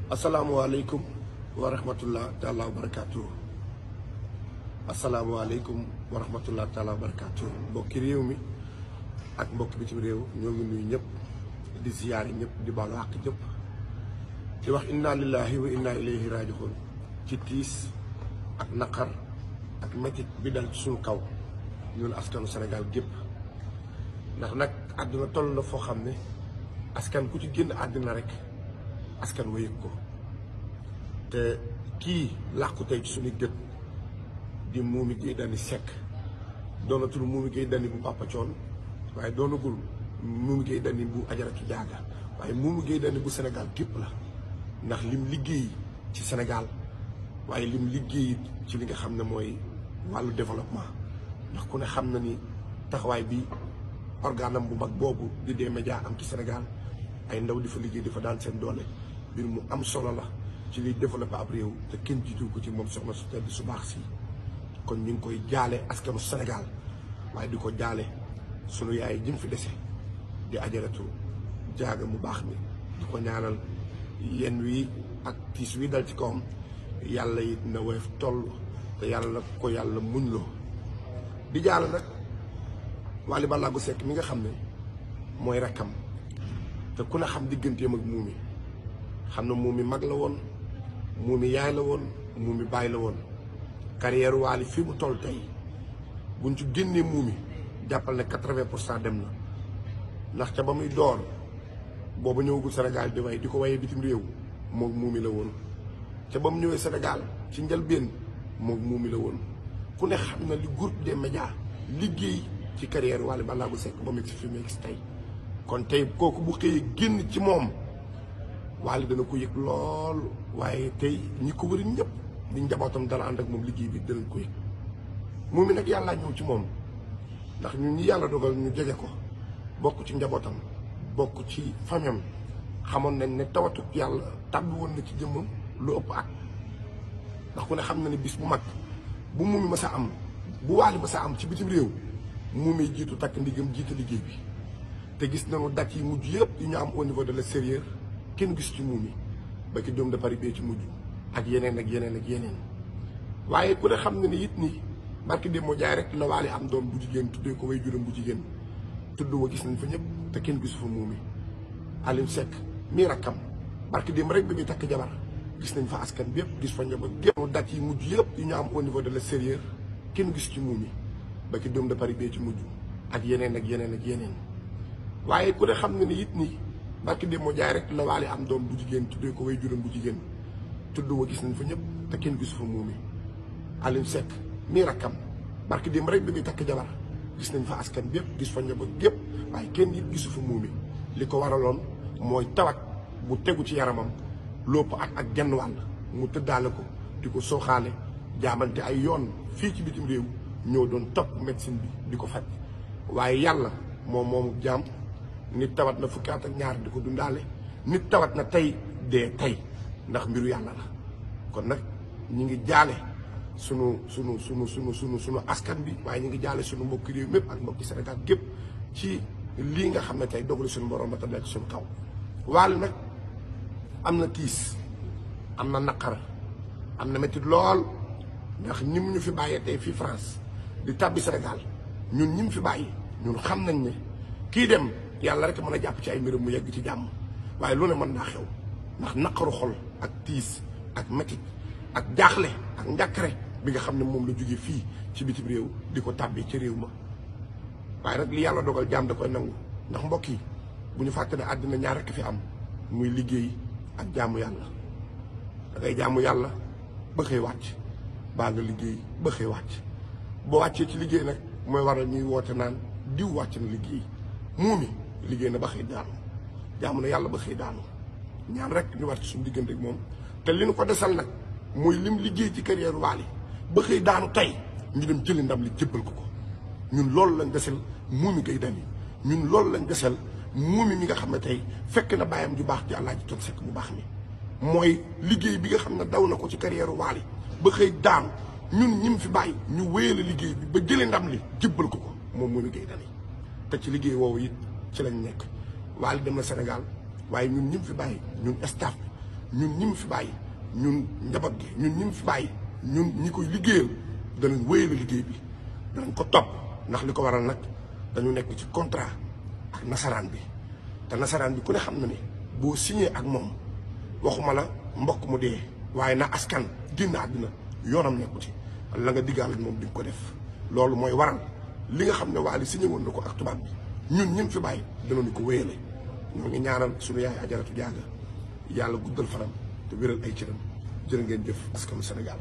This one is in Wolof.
Assalamualaikum warahmatullahi taala wabarakatuh. Assalamualaikum warahmatullahi taala wabarakatuh. Mbokki réew mi ak mbokki bitim réew ñoo ngi nuyu ñëpp di ziyaare ñëpp di baalu àq ñëpp di wax inna lillahi wa inna ilayhi raji'un ci tiis ak naqar ak métit bi dal ci suñu kaw ñun askanu Sénégal gépp ndax nag àdduna toll na foo xam ne askan ku ci génn àddina rek askan wa yëg ko te kii làqu tey ci suñu gët di Momy Gueye Dany Seck doonatul Momy Gueye Dany bu Papa Thione waaye doonagul Momy Gueye Dany bu Ajaratu Jaaga waaye Momy Gueye Dany bu Sénégal gépp la ndax lim liggéey ci Sénégal waaye lim liggéey ci li nga xam ne mooy wàllu développement ndax ku ne xam na ni taxawaay bi organam bu mag boobu di des médias am ci Sénégal ay ndaw di fa liggéey di fa daan seen doole mbir mu am solo la ci liy développé ab réew te kenn jiitu ko ci moom soxna su tedd su baax si kon ñu ngi koy jaale askanu Sénégal waaye di ko jaale sunu yaay jëm fi dese di Ajaratu Jaaga mu baax mi di ko ñaanal yenn wi ak tiis wi dal ci kawam yàlla it na woyof toll te yàlla ko yàlla muñ loo di jaale nag Wally Ballago Seck mi nga xam ne mooy rakkam te ku ne xam digganteem ak Momy xam na Momy mag la woon Momy yaay la woon Momy baay la woon carrière Wally fii mu toll tey buñ ci génnee Momy jàppal ne 80% dem na ndax ca ba muy door boobu ñëwagul Sénégal di way di ko wayee bitim réew moom Momy la woon ca ba mu ñëwee Sénégal ci njëlbéen moom Momy la woon ku ne xam na li groupe des médias liggéey ci carrière Wally Ballago Seck ba mu egsi fi mu egsi tey kon tey kooku bu xëyee génn ci moom Wally dana ko yëg lool waaye tey ñi ko wëri ñëpp di njabootam dana ànd ak moom liggéey bi danañ ko yëg Momy nag yàllaa ñëw ci moom ndax ñun ñi yàlla dogal ñu jege ko bokk ci njabootam bokk ci famem xamoon nañ ne tawatu yàlla tàbbi woon na ci jëmmam lu ëpp at ndax ku ne xam na ne bis bu mag bu Momy ma sa am bu Wally ma sa am ci bitim réew Momy jiitu takk ndigam jiite liggéey bi te gis nañu date yi mujj yëpp yi ñu am au niveau de l'extérieur kenn gis ci Momy ba ki Dôme de Paris bee ci mujj ak yeneen ak yeneen ak yeneen waaye ku ne xam na ne it ni barki démb moo jaay rek la Wally am doom bu jigéen tuddee ko way juróom bu jigéen tudd wa gis nañ fa ñëpp te kenn gisu fa Momy Alioune Seck mii rakkam barki démb rek bi muy takk jabar gis nañ fa askan bi yëpp gis fa njaboot gépp date yi mujj yëpp yi ñu am au niveau de l'extérieur kenn gis ci Momy ba ki Dôme de Paris bee ci mujj ak yeneen ak yeneen ak yeneen waaye ku ne xam na ne it ni barki démb moo jaay rek la Wally am doom bu jigéen tuddee ko way juróom bu jigéen tudd wa gis nañ fa ñëpp te kenn gisu fa Momy Alioune Seck mii rakkam barki démb rek bi muy takk jabar gis nañ fa askan bi yëpp gis fa njaboot gépp waaye kenn it gisu fa Momy li ko waraloon mooy tawat bu tegu ci yaramam lopp ak genn wàll mu tëddaale ko di ko sooxaale jaamante ay yoon fii ci bitim réew ñoo doon topp médecine bi di ko faj waaye yàlla moomu jaam nit tawat na fukki at ak ñaar di ko dundaale nit tawat na tey dee tey ndax mbiru yàlla la kon nag ñi ngi jaale sunu askan bi waaye ñu ngi jaale sunu mbokki réew mépp ak mbokki Sénégal gépp ci lii nga xam ne tey dogalu suñu borom ba ta nekk suñu kaw Wally nag am na tiis am na naqar am na métti lool ndax ñi mu ñu fi bàyyee tey fii France di tàbbi Sénégal ñun ñi mu fi bàyyi ñun xam nañ ne kii dem yàlla rek mën a jàpp ci ay mbiram mu yegg ci jàmm waaye lu ne mën naa xew ndax naqaru xol ak tiis ak métit ak jaaxle ak njàkkare bi nga xam ne moom la jóge fii ci bitim réew di ko tàbbi ci réew ma waaye nag li yàlla dogal jaam da koy nangu ndax mbokk yi bu ñu fàtte ne àddina ñaar rekk fi am muy liggéey ak jaamu yàlla da ngay jaamu yàlla ba xëy wàcc baa nga liggéey ba xëy wàcc boo wàccee ci liggéey nag mooy waral ñuy woote naan diw wàcc na liggéey Momy liggéey na ba xëy daanu jaamu na yàlla ba xëy daanu ñaan rek ñu war ci suñu diggante ak moom te li ñu ko desal nag mooy lim liggéey ci carrière Wally ba xëy daanu tey ñu dem jëli ndam li jébbal ko ñun loolu lañ desal Momy Gueye Dany ñun loolu lañ desal Momy mi nga xam ne tey fekk na bàyyam ju baax ji Alaaji Thione Seck bu baax mi mooy liggéey bi nga xam ne daw na ko ci carrière Wally ba xëy daanu ñun ñim fi bàyyi ñu wéyale liggéey bi ba jëlee ndam li jébbal ko moom Momy Gueye Dany te ci liggéey woowu it ci lañ nekk Wally dem na Sénégal waaye ñun ñim fi bàyyi ñun staff bi ñun ñi mu fi bàyyi ñun njaboot gi ñun ñi mu fi bàyyi ñun ñi koy liggéeyal danañ wéyale liggéey bi danañ ko topp ndax li ko waral nag dañu nekk ci contrat ak nasaraan bi te nasaraan bi ku ne xam na ni boo signé ak moom waxuma la mbokk mu dee waaye na askan génn àddina yoonam nekku ci la nga diggaal moom di nga ko def loolu mooy waral li nga xam ne Wally signé woon na ko ak tubaab bi ñun ñim fi bàyyi danañu ko wéyale ñoo ngi ñaanal suñu yaay Ajaratu Jaaga yàlla guddal fanam te wéral ay cëram jërë ngeen jëf askanu Sénégal